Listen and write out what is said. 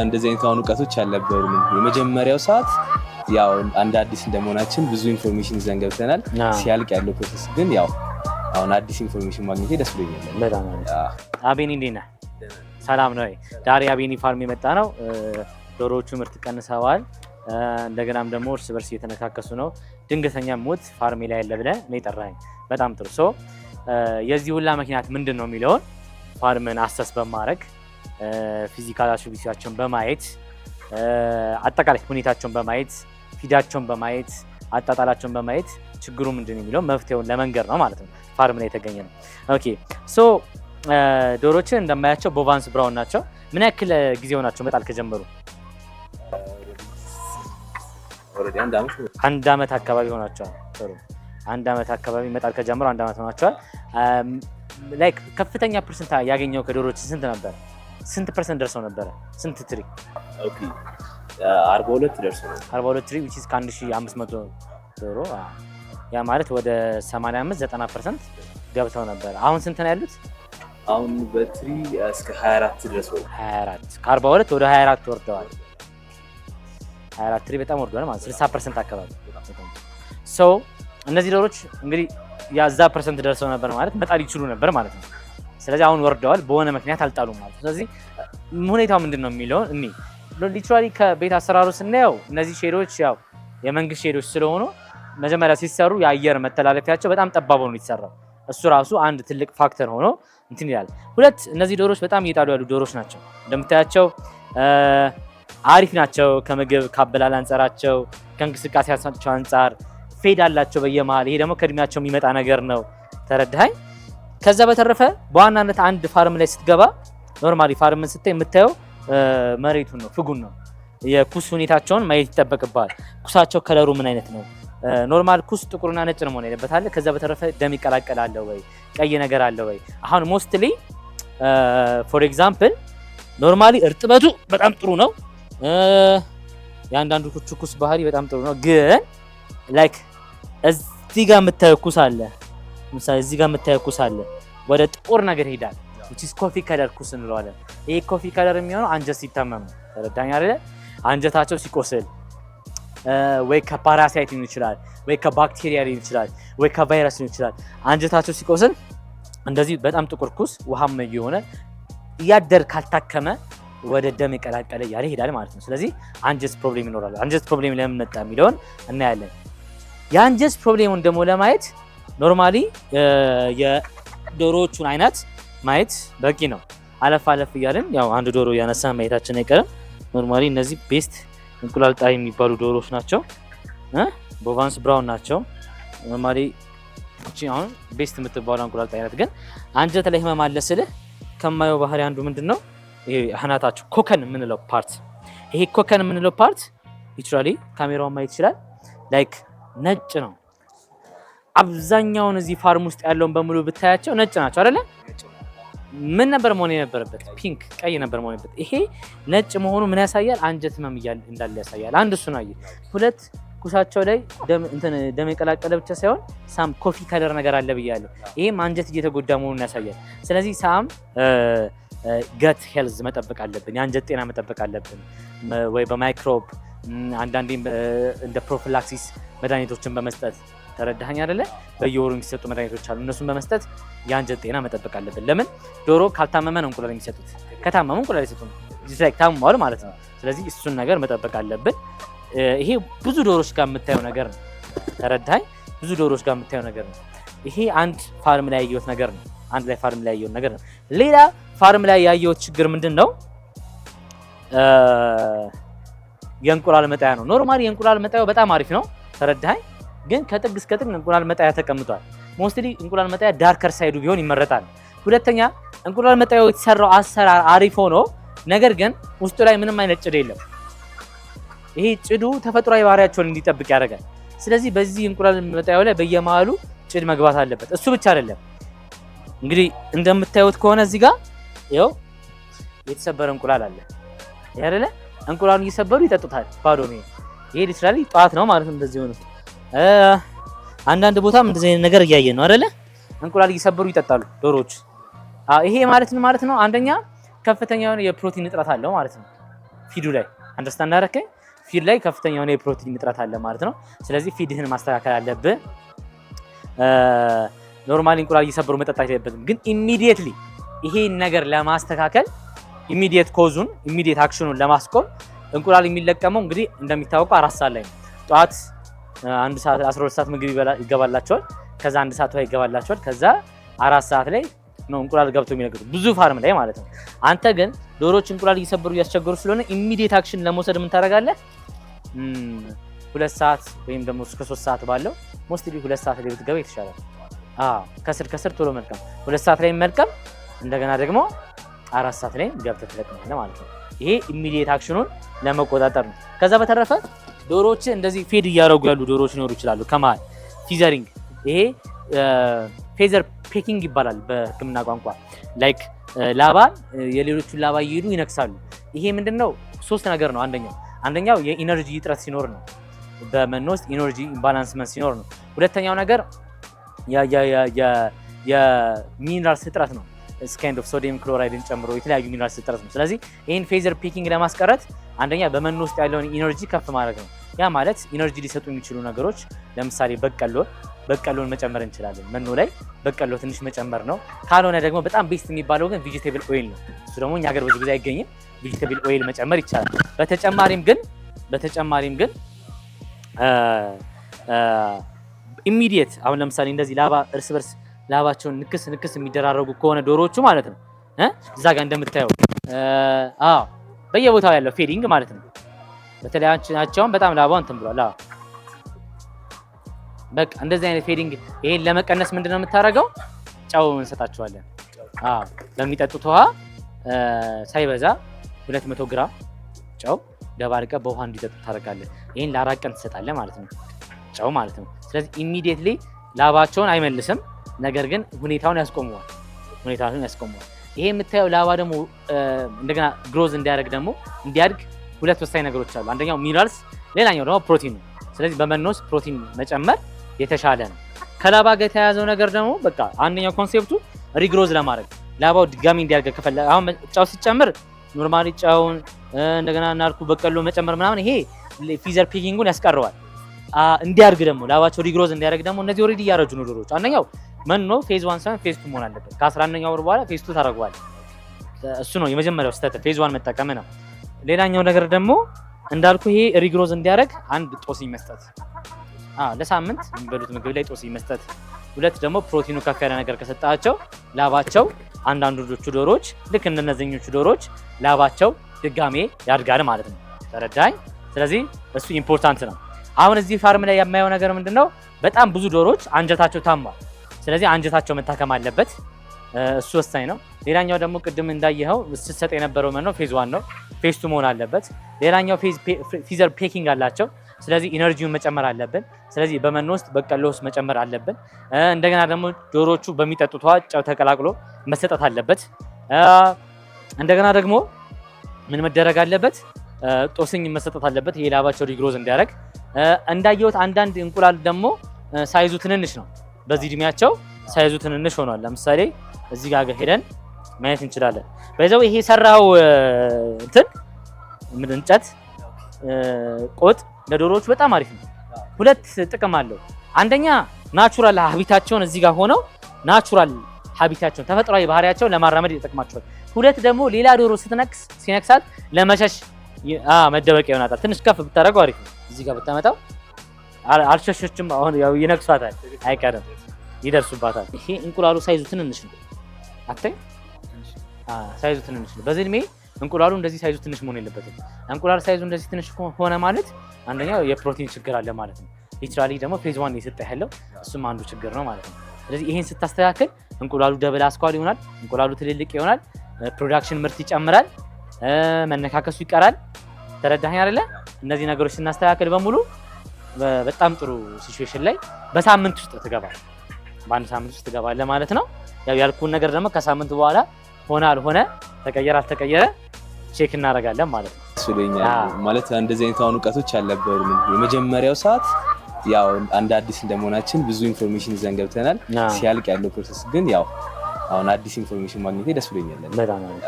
እንደዚህ አይነት አሁን እውቀቶች አልነበሩንም። የመጀመሪያው ሰዓት ያው አንድ አዲስ እንደመሆናችን ብዙ information ይዘን ገብተናል። ሲያልቅ ያለው process ግን ያው አሁን አዲስ information ማግኘቴ ደስ ብሎኛል። በጣም አሪፍ። አቤኒ፣ እንዴት ነህ? ሰላም ነው ወይ? ዛሬ አቤኒ farm የመጣ ነው። ዶሮዎቹ ምርት ቀንሰዋል። እንደገናም ደግሞ እርስ በርስ እየተነካከሱ ነው። ድንገተኛ ሞት farm ኤ ላይ ያለ ብለህ ነው የጠራኸኝ። በጣም ጥሩ። So የዚህ ሁላ ምክንያት ምንድን ነው የሚለውን farm ን assess በማድረግ፣ physical attribute ኣቸውን በማየት፣ አጠቃላይ ሁኔታቸውን በማየት፣ feed ኣቸውን በማየት፣ አጣጣላቸውን በማየት ችግሩ ምንድን ነው የሚለው መፍትሄውን ለመንገር ነው ማለት ነው። Farm ላይ የተገኘ ነው። Okay, so ዶሮችን እንደማያቸው Bovans Brown ናቸው። ምን ያክል ጊዜ ሆናቸው መጣል ከጀመሩ? Already አንድ አመት ነው። አንድ አመት አካባቢ ሆናቸዋል። ጥሩ። አንድ አመት አካባቢ መጣል ከጀመሩ አንድ አመት ሆናቸዋል። Like ከፍተኛ percent ያገኘው ከዶሮች ስንት ነበረ? ስንት percent ደርሰው ነበረ? ስንት tray? Okay, 42 ደርሶ ነው። 42 tray, which is ከ1500 ዶሮ ያ ማለት ወደ 85 90% ገብተው ነበረ። አሁን ስንት ነው ያሉት? አሁን በ tray እስከ 24 ድረስ ነው። 24፣ ከ42 ወደ 24 ወርደዋል። 24 tray በጣም ወርደዋል ማለት 60% አካባቢ። So እነዚህ ዶሮች እንግዲህ ያዛ percent ደርሰው ነበር ማለት መጣል ይችሉ ነበር ማለት ነው። ስለዚህ አሁን ወርደዋል፣ በሆነ ምክንያት አልጣሉም ማለት ነው። ስለዚህ ሁኔታው ምንድን ነው የሚለውን እኒ literally ከቤት አሰራሩ ስናየው እነዚህ shed ኦች ያው የመንግስት shed ኦች ስለሆኑ መጀመሪያ ሲሰሩ የአየር መተላለፊያቸው በጣም ጠባብ ሆኖ የተሰራው እሱ ራሱ አንድ ትልቅ factor ሆኖ እንትን ይላል። ሁለት፣ እነዚህ ዶሮች በጣም እየጣሉ ያሉ ዶሮች ናቸው። እንደምታያቸው አሪፍ ናቸው። ከምግብ ካበላል አንጻራቸው፣ ከእንቅስቃሴያቸው አንጻር feed አላቸው በየመሃል። ይሄ ደግሞ ከእድሜያቸው የሚመጣ ነገር ነው። ተረዳኸኝ? ከዛ በተረፈ በዋናነት አንድ farm ላይ ስትገባ normally farm ን ስታይ የምታየው መሬቱን ነው፣ ፍጉን ነው። የኩስ ሁኔታቸውን ማየት ይጠበቅብሃል። ኩሳቸው color ኡ ምን አይነት ነው? Normal ኩስ ጥቁርና ነጭ ነው መሆን ያለበት አለ። ከዛ በተረፈ ደም ይቀላቀላል ወይ፣ ቀይ ነገር አለ ወይ? አሁን mostly for example normally እርጥበቱ በጣም ጥሩ ነው። የአንዳንዱ ኩስ ባህሪ በጣም ጥሩ ነው። ግን like እዚህ ጋር የምታየው ኩስ አለ። ለምሳሌ እዚህ ጋር የምታየው ኩስ አለ፣ ወደ ጥቁር ነገር ይሄዳል። Which is coffee color ኩስ እንለዋለን። ይሄ coffee color የሚሆነው አንጀት ሲታመም ነው። ተረዳኝ አይደለ? አንጀታቸው ሲቆስል ወይ ከ parasite ሊሆን ይችላል፣ ወይ ከባክቴሪያ ሊሆን ይችላል፣ ወይ ከቫይረስ ሊሆን ይችላል። አንጀታቸው ሲቆስል እንደዚህ በጣም ጥቁር ኩስ ውሃም እየሆነ እያደር ካልታከመ ወደ ደም የቀላቀለ እያለ ይሄዳል ማለት ነው። ስለዚህ አንጀት problem ይኖራል። አንጀት problem ለምን መጣ የሚለውን እናያለን። የአንጀት problem ኡን ደግሞ ለማየት normally የዶሮዎቹን አይነት ማየት በቂ ነው። አለፍ አለፍ እያልን ያው አንድ ዶሮ እያነሳን ማየታችን አይቀርም። Normally እነዚህ best እንቁላል ጣይ የሚባሉ ዶሮዎች ናቸው። Bovans Brown ናቸው። Normally እቺ አሁን best የምትባለው እንቁላል ጣይ ናት። ግን አንጀት ላይ ህመም አለ ስልህ ከማየው ባህሪ አንዱ ምንድን ነው? ይሄ አናታቸው coccyx የምንለው part፣ ይሄ coccyx የምንለው part literally ካሜራውን ማየት ይችላል። Like ነጭ ነው። አብዛኛውን እዚህ farm ውስጥ ያለውን በሙሉ ብታያቸው ነጭ ናቸው አይደለ? ምን ነበር መሆን የነበረበት? Pink፣ ቀይ ነበር መሆን የነበረበት። ይሄ ነጭ መሆኑ ምን ያሳያል? አንጀት ህመም እንዳለ ያሳያል። አንድ እሱን አየህ። ሁለት፣ ኩሳቸው ላይ ደም እንትን ደም የቀላቀለ ብቻ ሳይሆን some coffee color ነገር አለ ብያለሁ። ይሄም አንጀት እየተጎዳ መሆኑን ያሳያል። ስለዚህ some gut health መጠበቅ አለብን። የአንጀት ጤና መጠበቅ አለብን። ወይ በ microbe፣ አንዳንዴም እንደ prophylaxis መድኃኒቶችን በመስጠት፣ ተረዳኸኝ አይደለ? በየወሩ የሚሰጡ መድኃኒቶች አሉ። እነሱን በመስጠት የአንጀት ጤና መጠበቅ አለብን። ለምን ዶሮ ካልታመመ ነው እንቁላል የሚሰጡት። ከታመሙ እንቁላል አይሰጡም። Like ታመዋል ማለት ነው። ስለዚህ እሱን ነገር መጠበቅ አለብን። ይሄ ብዙ ዶሮች ጋር የምታየው ነገር ነው። ተረዳኸኝ? ብዙ ዶሮች ጋር የምታየው ነገር ነው። ይሄ አንድ farm ላይ ያየሁት ነገር ነው። አንድ ላይ farm ላይ ያየሁት ነገር ነው። ሌላ farm ላይ ያየሁት ችግር ምንድን ነው? የእንቁላል መጣያ ነው። Normally የእንቁላል መጣያው በጣም አሪፍ ነው። ተረዳኸኝ? ግን ከጥግ እስከ ጥግ እንቁላል መጣያ ተቀምጧል። Mostly እንቁላል መጣያ darker side ኡ ቢሆን ይመረጣል። ሁለተኛ፣ እንቁላል መጣያው የተሰራው አሰራር አሪፍ ሆኖ ነገር ግን ውስጡ ላይ ምንም አይነት ጭድ የለም። ይሄ ጭዱ ተፈጥሯዊ ባህሪያቸውን እንዲጠብቅ ያደርጋል። ስለዚህ በዚህ እንቁላል መጣያው ላይ በየመሃሉ ጭድ መግባት አለበት። እሱ ብቻ አይደለም። እንግዲህ እንደምታዩት ከሆነ እዚህ ጋር ይኸው የተሰበረ እንቁላል አለ። ይሄ አይደለ? እንቁላሉን እየሰበሩ ይጠጡታል። ባዶ ነው። ይሄ literally ጠዋት ነው ማለት ነው እንደዚህ ሆኖ። አንዳንድ ቦታም እንደዚህ አይነት ነገር እያየን ነው አይደለ? እንቁላል እየሰበሩ ይጠጣሉ ዶሮዎች። አዎ፣ ይሄ ማለት ምን ማለት ነው? አንደኛ ከፍተኛ የሆነ የፕሮቲን እጥረት አለው ማለት ነው። Feed ኡ ላይ understand አደረከኝ? Feed ላይ ከፍተኛ የሆነ የፕሮቲን እጥረት አለ ማለት ነው። ስለዚህ feed ህን ማስተካከል አለብህ። Normally እንቁላል እየሰበሩ መጠጣት የለበትም። ግን immediately ይሄን ነገር ለማስተካከል immediate cause ኡን immediate action ኑን ለማስቆም እንቁላል የሚለቀመው እንግዲህ እንደሚታወቀው 4 ሰዓት ላይ ነው። ጠዋት 1 ሰዓት 12 ሰዓት ምግብ ይገባላቸዋል። ከዛ 1 ሰዓት ውሃ ይገባላቸዋል። ከዛ 4 ሰዓት ላይ ነው እንቁላል ገብቶ የሚለቅጡት ብዙ farm ላይ ማለት ነው። አንተ ግን ዶሮዎች እንቁላል እየሰበሩ እያስቸገሩ ስለሆነ immediate action ለመውሰድ ምን ታደርጋለህ? 2 ሰዓት ወይም ደግሞ እስከ 3 ሰዓት ባለው፣ mostly 2 ሰዓት ላይ ብትገባ የተሻለ ነው። አዎ፣ ከስር ከስር ቶሎ መልቀም፣ 2 ሰዓት ላይ መልቀም፣ እንደገና ደግሞ 4 ሰዓት ላይ ገብተህ ትለቅማለህ ማለት ነው። ይሄ immediate action ኑን ለመቆጣጠር ነው። ከዛ በተረፈ ዶሮዎች እንደዚህ fade እያደረጉ ያሉ ዶሮዎች ሊኖሩ ይችላሉ። ከመሀል feathering፣ ይሄ feather pecking ይባላል በሕክምና ቋንቋ። Like ላባ የሌሎቹን ላባ እየሄዱ ይነክሳሉ። ይሄ ምንድነው? ሶስት ነገር ነው። አንደኛው የ energy እጥረት ሲኖር ነው። በመኖ ውስጥ energy imbalancement ሲኖር ነው። ሁለተኛው ነገር የ minerals እጥረት ነው። Kind of sodium chloride ን ጨምሮ የተለያዩ minerals እጥረት ነው። ስለዚህ ይህን feather pecking ለማስቀረት አንደኛ በመኖ ውስጥ ያለውን energy ከፍ ማድረግ ነው። ያ ማለት energy ሊሰጡ የሚችሉ ነገሮች ለምሳሌ በቀሎን መጨመር እንችላለን። መኖ ላይ በቀሎ ትንሽ መጨመር ነው። ካልሆነ ደግሞ በጣም best የሚባለው ግን vegetable oil ነው። እሱ ደግሞ እኛ ሀገር ብዙ ጊዜ አይገኝም። Vegetable oil መጨመር ይቻላል። በተጨማሪም ግን immediate አሁን ለምሳሌ እንደዚህ ላባ እርስ በርስ ላባቸውን ንክስ ንክስ የሚደራረጉ ከሆነ ዶሮዎቹ ማለት ነው፣ እዛ ጋር እንደምታየው፣ አዎ፣ በየቦታው ያለው fading ማለት ነው። በተለይ አንቺ በጣም ላባው እንትን ብሏል። አዎ፣ በቃ እንደዚህ አይነት fading፣ ይሄን ለመቀነስ ምንድን ነው የምታደርገው? ጨው እንሰጣቸዋለን። አዎ፣ በሚጠጡት ውሃ ሳይበዛ 200 ግራም ጨው ደባልቀህ በውሃ እንዲጠጡ ታደርጋለህ። ይሄን ለ4 ቀን ትሰጣለህ ማለት ነው፣ ጨው ማለት ነው። ስለዚህ immediately ላባቸውን አይመልስም፣ ነገር ግን ሁኔታውን ያስቆመዋል። ሁኔታውን ያስቆመዋል። ይሄ የምታየው ላባ ደግሞ እንደገና growth እንዲያደርግ ደግሞ እንዲያድግ ሁለት ወሳኝ ነገሮች አሉ። አንደኛው minerals፣ ሌላኛው ደግሞ ፕሮቲን ነው። ስለዚህ በመኖ ውስጥ ፕሮቲን መጨመር የተሻለ ነው። ከላባ ጋር የተያያዘው ነገር ደግሞ በቃ አንደኛው concept ኡ regrowth ለማድረግ ላባው ድጋሚ እንዲያድግ ከፈለግክ አሁን ጨው ሲጨምር normally ጨውን እንደገና እናልኩ በቀሎ መጨመር ምናምን ይሄ feather pecking ኡን ያስቀረዋል። እንዲያድግ ደግሞ ላባቸው regrowth እንዲያደርግ ደግሞ እነዚህ already እያረጁ ነው ዶሮዎች። አንደኛው መኖ phase one ሳይሆን phase two መሆን አለበት። ከ11ኛው ወር በኋላ phase two ታደርገዋለህ። እሱ ነው የመጀመሪያው ስህተት፣ phase one መጠቀም ነው። ሌላኛው ነገር ደግሞ እንዳልኩ ይሄ regrowth እንዲያደርግ አንድ ጦስኝ መስጠት፣ አዎ፣ ለሳምንት የሚበሉት ምግብ ላይ ጦስኝ መስጠት። ሁለት ደግሞ ፕሮቲኑ ከፍ ያለ ነገር ከሰጣቸው ላባቸው አንዳንዶቹ ዶሮዎች ልክ እንደነዚህኞቹ ዶሮዎች ላባቸው ድጋሜ ያድጋል ማለት ነው። ተረዳኝ? ስለዚህ እሱ important ነው። አሁን እዚህ farm ላይ የማየው ነገር ምንድን ነው? በጣም ብዙ ዶሮዎች አንጀታቸው ታሟል። ስለዚህ አንጀታቸው መታከም አለበት። እሱ ወሳኝ ነው። ሌላኛው ደግሞ ቅድም እንዳየኸው ስትሰጥ የነበረው መኖ phase one ነው። Phase two መሆን አለበት። ሌላኛው feather pecking አላቸው። ስለዚህ energy ውን መጨመር አለብን። ስለዚህ በመኖ ውስጥ በቀሎ ውስጥ መጨመር አለብን። እንደገና ደግሞ ዶሮዎቹ በሚጠጡት ውሃ ጨው ተቀላቅሎ መሰጠት አለበት። እንደገና ደግሞ ምን መደረግ አለበት? ጦስኝ መሰጠት አለበት። ይሄ ላባቸው regrowth እንዲያደርግ። እንዳየሁት አንዳንድ እንቁላል ደግሞ size ኡ ትንንሽ ነው። በዚህ እድሜያቸው size ኡ ትንንሽ ሆኗል። ለምሳሌ እዚህ ጋር ሄደን ማየት እንችላለን። በዛው ይሄ የሰራው እንትን ምን እንጨት ቆጥ ለዶሮዎቹ በጣም አሪፍ ነው። ሁለት ጥቅም አለው። አንደኛ natural habitat ኣቸውን እዚህ ጋር ሆነው natural habitat ኣቸውን ተፈጥሯዊ ባህሪያቸውን ለማራመድ ይጠቅማቸዋል። ሁለት ደግሞ ሌላ ዶሮ ስትነክስ ሲነክሳት ለመሸሽ መደበቂያ ይሆናታል። ትንሽ ከፍ ብታደርገው አሪፍ ነው። እዚህ ጋር ብታመጣው አልሸሸችም። አሁን ያው ይነክሷታል፣ አይቀርም፣ ይደርሱባታል። ይሄ እንቁላሉ size ኡ ትንንሽ ነው። አታይ፣ size ኡ ትንንሽ ነው። በዚህ እድሜ እንቁላሉ እንደዚህ size ኡ ትንሽ መሆን የለበትም። እንቁላል size ኡ እንደዚህ ትንሽ ሆነ ማለት አንደኛው የፕሮቲን ችግር አለ ማለት ነው። Literally ደግሞ phase one እየሰጠ ያለው እሱም አንዱ ችግር ነው ማለት ነው። ስለዚህ ይሄን ስታስተካክል እንቁላሉ double አስኳል ይሆናል። እንቁላሉ ትልልቅ ይሆናል። Production ምርት ይጨምራል። መነካከሱ ይቀራል። ተረዳኸኝ አይደለ? እነዚህ ነገሮች ስናስተካክል በሙሉ በጣም ጥሩ situation ላይ በሳምንት ውስጥ ትገባለህ። በአንድ ሳምንት ውስጥ ትገባለህ ማለት ነው። ያው ያልኩህን ነገር ደግሞ ከሳምንት በኋላ ሆነ አልሆነ፣ ተቀየረ አልተቀየረ check እናደርጋለን ማለት ነው። ደስ ብሎኛል። ማለት እንደዚህ አይነት አሁን እውቀቶች አልነበሩንም። የመጀመሪያው ሰዓት ያው አንድ አዲስ እንደመሆናችን ብዙ information ይዘን ገብተናል። ሲያልቅ ያለው process ግን ያው አሁን አዲስ information ማግኘቴ ደስ ብሎኛል። በጣም አሪፍ።